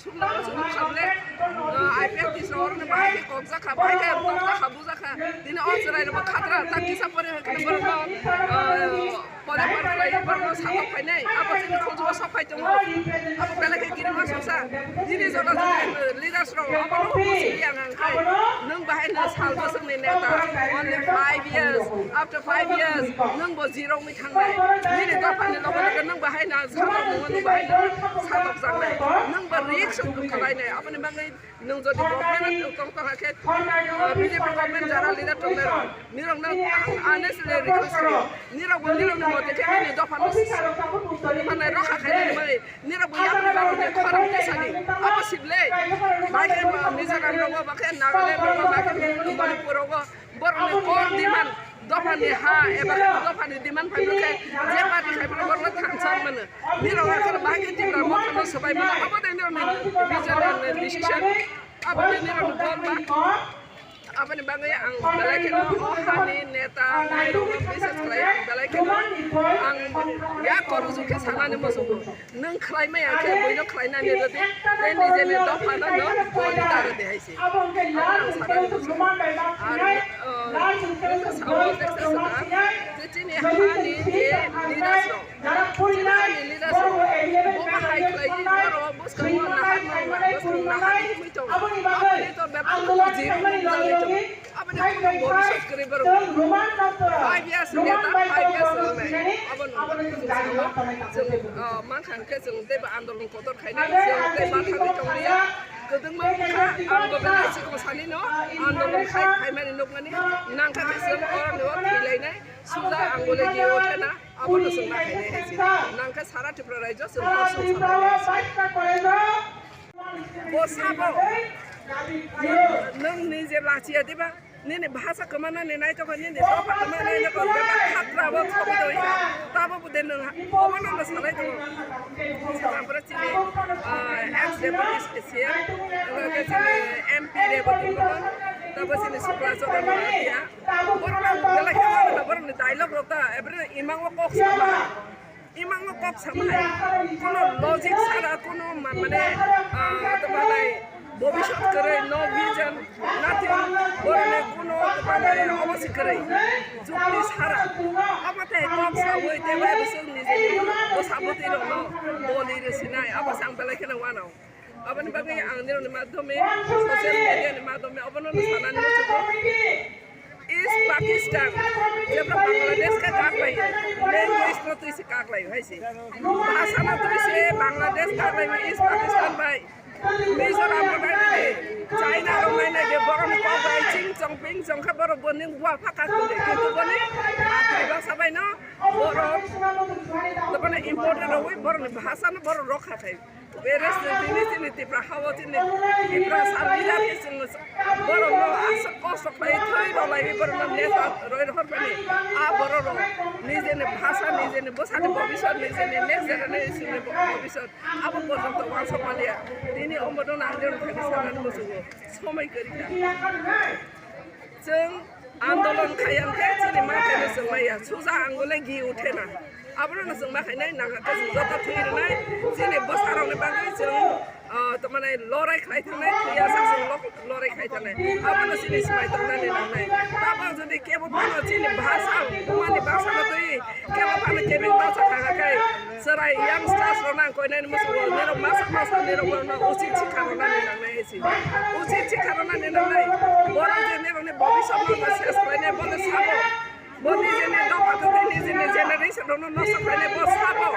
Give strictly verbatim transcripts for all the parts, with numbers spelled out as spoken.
Chwng khamle, ah, I P F T rok no bahai khe kokjak kha, bahai khe kokjak kha, bujak kha. Tini o chwrai rok bo khatra, ta kisa pore hai kheno borok no, ah, pore pore khlai borok no satok phainai. Abo chini khuljugo sok phai tongo. Abo belai khe kirima songsa. Tini jora jora leaders rok abo no sili ang ang khai. Nwng bahai no sal bosong ni neta, only five years. After five years, nwng bo zero wngwi thangnai. Nini dophani loge loge nwng bahai na satok nungo, nwng bahai na satok jaknai. Nwng bo risk khlainai. Aboni bagwi nwng jodi government tong tong hakhe, uh, B J P government jara leader tongnai rok, nirok no ang honestly request khaio. Nirok bo nirok ni mote khe nini dophano manai rokha khainani bagwi nirok bo yapri bagwi khorang tesani. Abo sible. Bagwi Mizoram rogo, bagwi Nagaland rogo, bagwi Manipur rogo. Borokni core demand, dophani ha eba dophani demand phai khe je party khai phano borokno thansa mano. Nirok hakhe bahai khe Tipra Motha no swbai mano. Abo de nirokni vision and decision. Abo de nirokni gol ba. Aboni bagwi ang belai kheno o hani neta nairokno bises khlai ang belai kheno ang yak koruju khe sanani muchungo. Nwng khlai maya khe buino khlainani rwdi, tei nijeni dophano nwng boli ta rwdi hai se. Abo ang sanani muchungo. Ar, uh, nwng sao teksa sana, je chini hani je leaders rok, chini hani leaders rok, bo bahai khlai, borok bwskango nahar nai, bwskango nahar wngwi tongo. Aboni to bebak jero nukjagwi tongo. Aboni kuno bobisot kwrwi borok. Five years neta, five years rwnai. Abono chwng, ah, mankha hwnkhe chwng teibo andolon kotor khainai, chwng tei bathagwi tongliya. Kwdwngma wngkha, ang bo belai sikong sanino andolon khai, khaimani nukmani. Nangkha khe chwng oroni o thwilainai, suja ang bo le geo thena, abono chwng ma khainai hai se. Nangkha sara Tripura rajyo chwng korsong sanai. Bo sabo, nwng nije lachiya diba? Nini bhasa kwmana ni naitokha, nini dopha kwmana ni naitokha, bebak khatra bo thobwi tongwi kha. Tabo bo de nwng ha-, obo no no salai tongo. Swnam bwrwi chini, ah, ex deputy C M, wngkha khe chini M P Reboti Mohan, tabo chini Sukla Chandra Noatia. Borok no belai khe mano, borok ni dialogue rok ta, every imang o kok sama. Imang no kok sama hai, kuno logic sara, kuno ma-, mane, ah, tamo nai, bobisot kwrwi, no vision, nothing, borok ni kuno tamo nai, obo se kwrwi, jukti sara, omo tei kok sawi, tei bai bwswk nijini bwsa bwtwi rok no boli rw sinai, obo se ang belai kheno uanw. Aboni bagwi ang nirokni madhyome, social media ni madhyome obono no sanani muchungo. East Pakistan, jebra Bangladesh khe kaklai, language no twi se kaklai hai se. Bhasha no twi se Bangladesh kaklai, East Pakistan bai. Mizoram rok nai nai de, China rok nai nai de, borok ni kok bai ching chong ping chong khe borok bo ning bua pha kak de, kintu boni matri bhasha bai no borok toboni important rogwi borok ni bhasha no borok rokha khai. Whereas tini chini Tipra hao chini Tipra sal leader khe chwng borok no aswk kosto khlai thwi rw lai borok no neta roi rohor bani a borok rok nijeni bhasha nijeni bwsani bobiswt nijeni next generation ni bobiswt abo porjonto uansuk maliya tini omo no nang jani thani sanani muchungo somoi kwrwi kha. Chwng andolon khai ang khe chini ma khe no chwng maya suja ang le gi uthe na. Abono no chwng ma khainai nang khe chwng joto thwi rwnai chini bwsa rok ni bagwi chwng, ah, tamo nai lorai khlai thangnai thwiya sa chwng lok lorai khlai thangnai. Abono chini swmai tong nani nangnai. Tabang jodi kebo phano chini bhasha buma ni bhasha no twi kebo phano kebeng bhasha thang khe chwrai youngsters rok nang koinai ni muchungo nirok masa masa nirok no uchit sikha rw nani nangnai. Uchi chikha rwna ni nangnai. Borok je nirokni bobiswt no ses khlainai, bo le sabo. Bo nijeni dopha twi nijeni generation rokno nosto khlainai, bo sabo.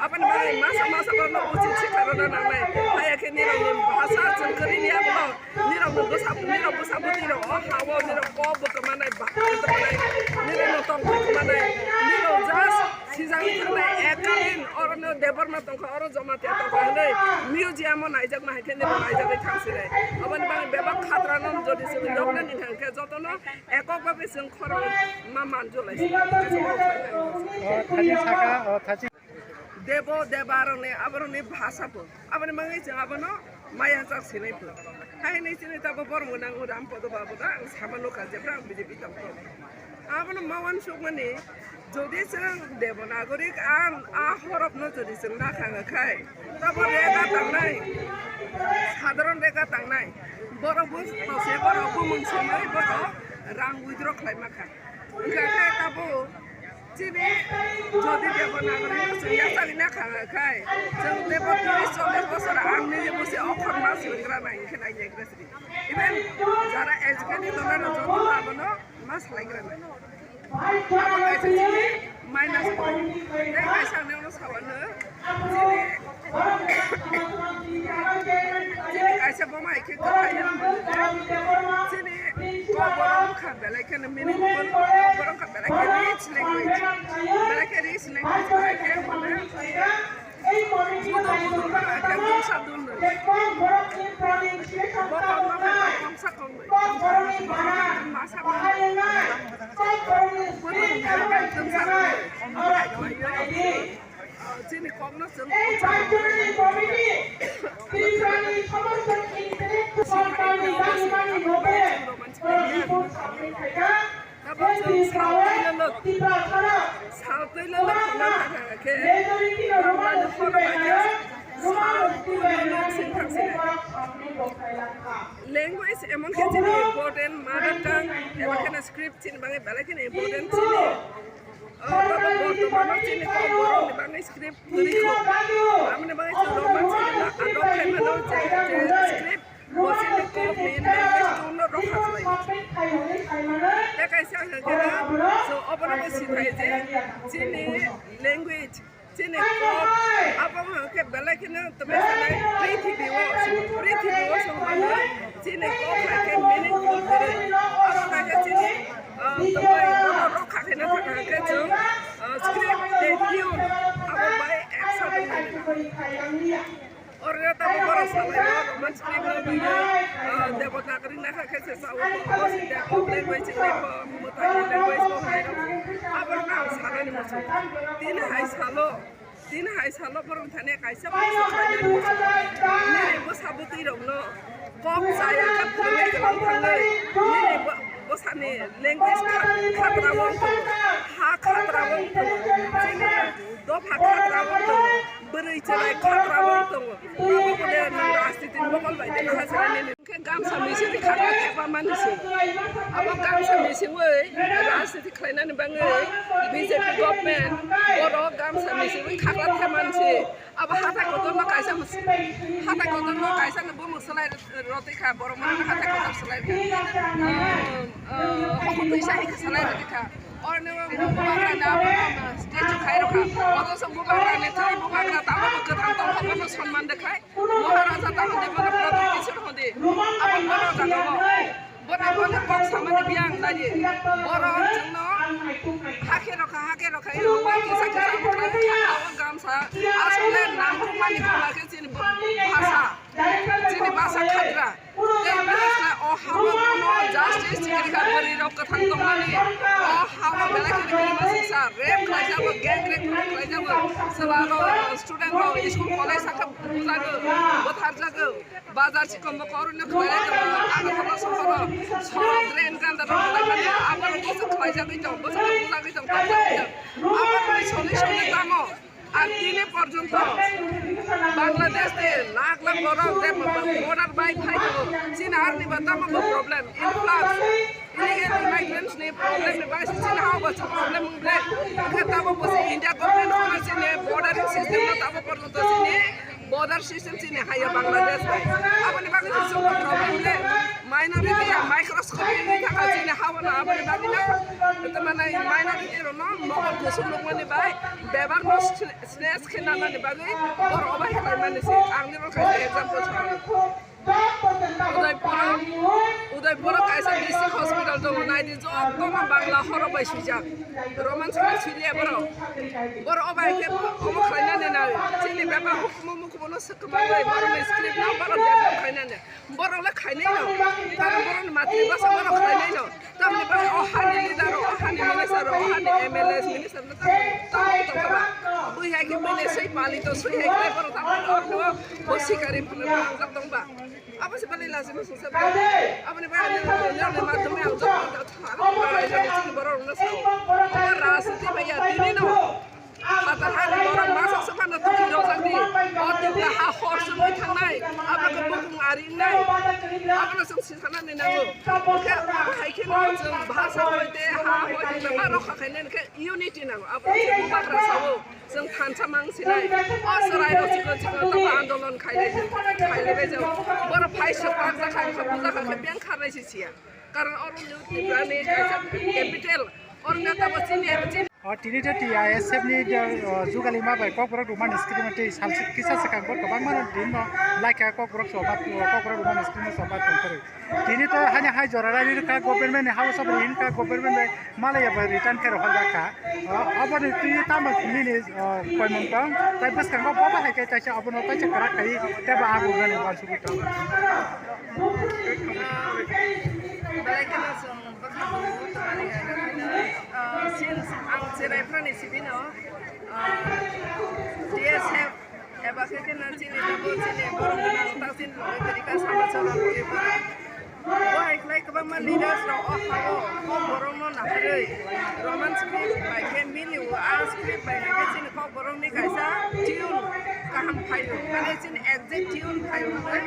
Aboni bagwi masa masa borokno uchi chikha rwna nangnai. Haya khe nirokni bhasha chwng kwrwi liya bo. Nirokni bwsa, nirok bwsa bwtwi rok o ha-o nirok kok bo kwmanai, ba-, kwmanai. Nirokno tong kwmanai. Nirok just Sijak wngkha ekkalin oro no Debbarma tongkha, oro Jamatia tongkha hwnwi museum o naijakma hai khe nini naijagwi thang sinai. Aboni bagwi bebak khatra no jodi chwng yokna ni hwn khe jotono ekok bagwi chwng khorang ma manjulai. O thani saka, o thani. Debo, Deba rokni, aborokni bhasha bo. Aboni bagwi chwng abono maya jak sinai pho. Haini chini tabo borok mwnang Ram Podo Babu da ang sama nukha jebra ang B J P tongkha. Abono ma uansukmani jodi chwng Devanagari a, a horop no jodi chwng nakhang khai tabo rega tangnai. Tangnai. Borok bo tose, borok bo mung songwi, borok rang withdraw khlai ma kha. Wngkha khe tabuk chini jodi Devanagari no chwng yachagwi na kha khai, chwng teibo tris chollish bosor ang nini busi okhor ma swrwnggra nai, hwnkhe nai naigra sidi. Even jara educated dona no joto abono ma swlaigra nai. Abo kaisa chini minus point. Tei kaisa ang nini ulo sawano. Chini, chini kaisa boma hai khe kwthai no. Chini kokborok wngkha belai kheno meaningful, kokborok wngkha belai khe rich language. Belai khe rich language hai khe mane budo budo hai khe mungsa dulnwi. Bo kokno hai khe kongsa kongnwi. Masa masa budo hai khe mungsa dulnwi. Chini kokno chwng Language emon khe chini important, mother tongue, eba kheno script chini bagwi belai kheno important chini. O, tamo bortomano chini kokborokni bagwi script kwrwi kho. Aboni bagwi chwng Roman script no adopt khai mano, je, je script bo chini kokni language tongno rokha khlai. Tei kaisa ang hwnkhe na, so obono bo sithai je chini language, chini kok, abo hwnkhe belai kheno tongmani sanai prithibi o, prithibi o songmani chini kok hai khe meaningful kwrwi. Abo hai khe chini, ah, tongmani bono rokha khaina thangkha hwnkhe chwng, ah, script tei tune abo bai eksa tongmani. Oro tamo borok salai o, Roman script no twi o, ah, Devanagari nakha khe se sao, bo se Dev language ni bo, mwtai ni language bo hai rok. Abo no ang sanani muchung. Tini hai salo, tini hai salo borok thani kaisa bo se khlainani muchung. Nini bwsa bwtwi rok no kok chaya khe phwrwngwi kwlwng thangwi, nini bo, bwsani language kha-, khatra wng tongo, ha khatra wng tongo, chini dopha khatra wng tongo. Bwrwi chwrai khatra bo tongo. Abo kode nwng rajniti ni mokol bai de naha chwrai nini. Hwnkhe gamsa mising khatra thepamani se. Abo gamsa misingwi rajniti khlainani bagwi B J P government borok gamsa misingwi khatra thepmani se. Abo hathai kotorno kaisa, hathai kotorno kaisa no bumung swlai rotwi kha, borok mani hathai kotor swlai kha. Hokutwi sahi swlai rotwi kha. Oroni bubagra ni abo statue khai rokha. Otoso bubagra ni thwi bubagra tamo bo kwthang tongkha, bono sonman de khai. Maharaja tamo de bono protection hodi. Abo bono jaga bo. Bono bono kok samani biyang nai. Borok chwngno hakhe rokha, hakhe rokha. Kisa kisa abo khlai kha. Abo gamsa asole nangkukmani kok khe chini bhasha. Chini bhasha khatra. Tei bwsla o hao kuno justice chikri kha, bwrwi rok kwthang tongmani. O hao belai kheno kirimasingsa rape khlaijago, gang rape khlaijago. Chwla rok, student rok, school college sakha bujago, butharjago. Bazar chikombo korokno khlaijago, Agartala sohoro, sorok drain ganda rok khlaimani. Abo rok bwswk khlaijagwi tong, bwswk bujagwi tong, tongjakgwi tong. Abo rokni solution tamo? Ar tini porjonto Bangladesh de lakh lakh borok je border bai phai tongo. Chini arni ba tamo bo problem, influx, illegal immigrants ni problem ni bagwi se chini ha bo problem wng ble. Khe tamo bo se India government kono chini bordering system no tamo porjonto chini border system chini haiya Bangladesh bai. Aboni bagwi se chini problem le. Minority ya microscopic ni thaka chini ha bo no aboni bagwi no. Ito mane minority rok no mokol kusum nukmani bai. Bebak no snatch khe nanani bagwi borok obo hai khlaimani se. Ang nini kaisa example sa. Udaipuro, Udaipuro kaisa district hospital tongo, naidi jotono Bangla horok bai swijak. Roman script siliya borok. Borok obo hai khe omo khlainani nai. Chini bebak hukumu mukumu no swkmangwi borokni script no borok develop khlainani. Borok le khainai no. Karon borokni matri bhasha borok khainai no. Tamni bagwi o hani leader, o hani minister, o hani M L A, minister no tamo tamo tongkha ba. Bui hai khe bini sui pali to sui hai khe borok tamo no bo sikari phano borok tong ba. Abo se bali lazima sungsa ba. Aboni bagwi ani ani madhyome ang joto ta thang. Abo raijani chini borok no sa. Abo rajniti bai ya tini no. Phatar hani borok masa se phano tuki rojak di. O tuki ha hor sungwi thangnai. Abo khe bukung Ari nai, abono chwng sisanani nango. Khe abo hai kheno chwng bhasha hoite, ha hoite, bebak rokha khainani khe unity nango. Abono chwng bubagra sao, chwng thansa mang sinai. O chwrairok chikon chikon tamo andolon khailai, khailaibai jao. Borok phai swk pajak kha, bujakha khe beng kharnai se siya. Karon oro ni Tripura ni kaisa capital, oro ni tamo chini, chini. O tini de T I S F ni de, o, jugali ma bai Kokborok rwmani screen tei sal kisa swkang bo kwbangma no din no laikha Kokborok sobat, Kokborok rwmani screen sobat tongkori. Tini to hani hai jora rani ka government ni house of rin ka government bai malaya bai return khe rohor jakha. O, aboni twi tamo nini, o, koimung tong, tai bwskango bo bahai khe taisa abono taisa kwrak khai tei bo agung rani uansugwi tong. Belai kheno chwng bwkha tongo, tamani hwnba khe, ah, since ang chwrai phrani sibino, ah, D S F eba khe kheno chini tabuk chini borok gwnang tak chini logi twi rika sama chwla logi pura. Bo hai khlai kwbangma leaders rok o ha o, o borokno naharwi Roman script bai khe milio, a script bai hai khe chini Kokborokni kaisa tune kaham phaio, mane chini exact tune phaio hwnwi,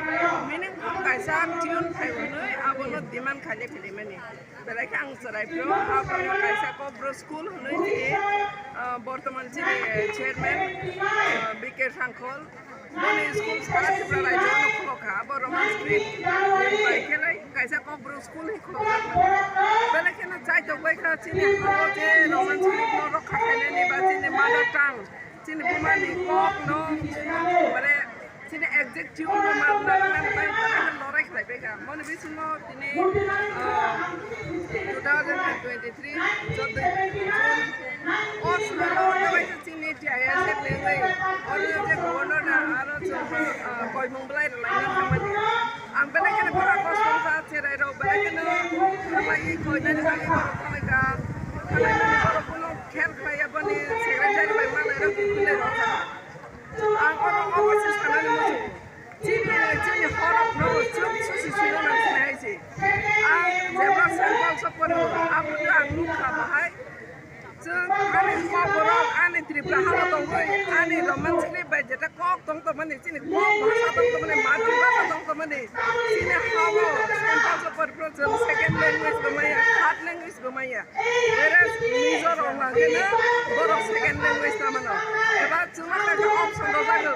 meaningful kaisa tune phaio hwnwi abono demand khaile khalimani. Belai khe ang chwrai phuru abono kaisa Kokborok school hwnwi chini, ah, bortoman chini chairman, ah, B K Sangkhol, boni school sara Tripura rajyo no khulokha, abo Roman script bai khe lai kaisa Kokborok school hi khulokjakmani. Belai kheno chaitok bai kha chini hao je Roman script no rokha khainani ba chini mother tongue, chini buma ni kok no, mane chini exact tune no ma, ma, ma, ma, ma, lorai khlai bai kha. Moni bisingo tini, ah, two thousand twenty-three, chwdoi June, o salo bai kha chini T I S F lengwi, oro je governor na aro chwng, ah, koimung belai rwlaina thangmani. Ang belai kheno bora kosto wngkha, cherai rok belai kheno khalai koinani bagwi borok khalai kha. Khalai mani borok bono khel khlai ya boni secretary bai malai rok khe khlai rok kha. Ang oro obo se sanani muchungo. Chini, chini horok no chwng susi suina nang sinai hai se. Ang jebra Saint Paul sopor abo ang nukha bahai. Chwng ani Kokborok, ani Tripura hano tongwi, ani Roman script bai jeta kok tong tongmani, chini kok bhasha tong tongmani, matri bhasha tong tongmani, chini hao Saint Paul sopor phuru chwng second language bo maya, third language bo maya. Whereas Mizo rok hwnkhe no borok second language tamo no. Eba chwng ma khe option rok jago.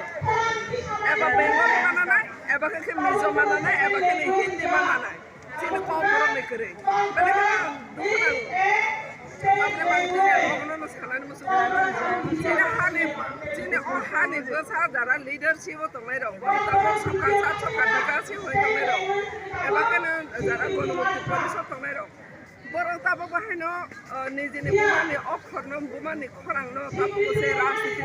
Eba Bengali mana nai, eba khe Mizo mana nai, eba khe Hindi mana nai. Chini Kokborok ni kwrwi. Belai kheno ang dukhu nango. Tamni bagwi chini ang obono no sanani muchungo. Chini hani, chini o hani bwsa jara leadership o tongnai rok. Boni tabuk sokha sa sokha dwka se hwnwi tongnai rok. Eba kheno jara Ganamukti Porishad tongnai rok. Borok tabuk bo haino, uh, nijini bumani okhorno, bumani khorangno tabuk bo se rajniti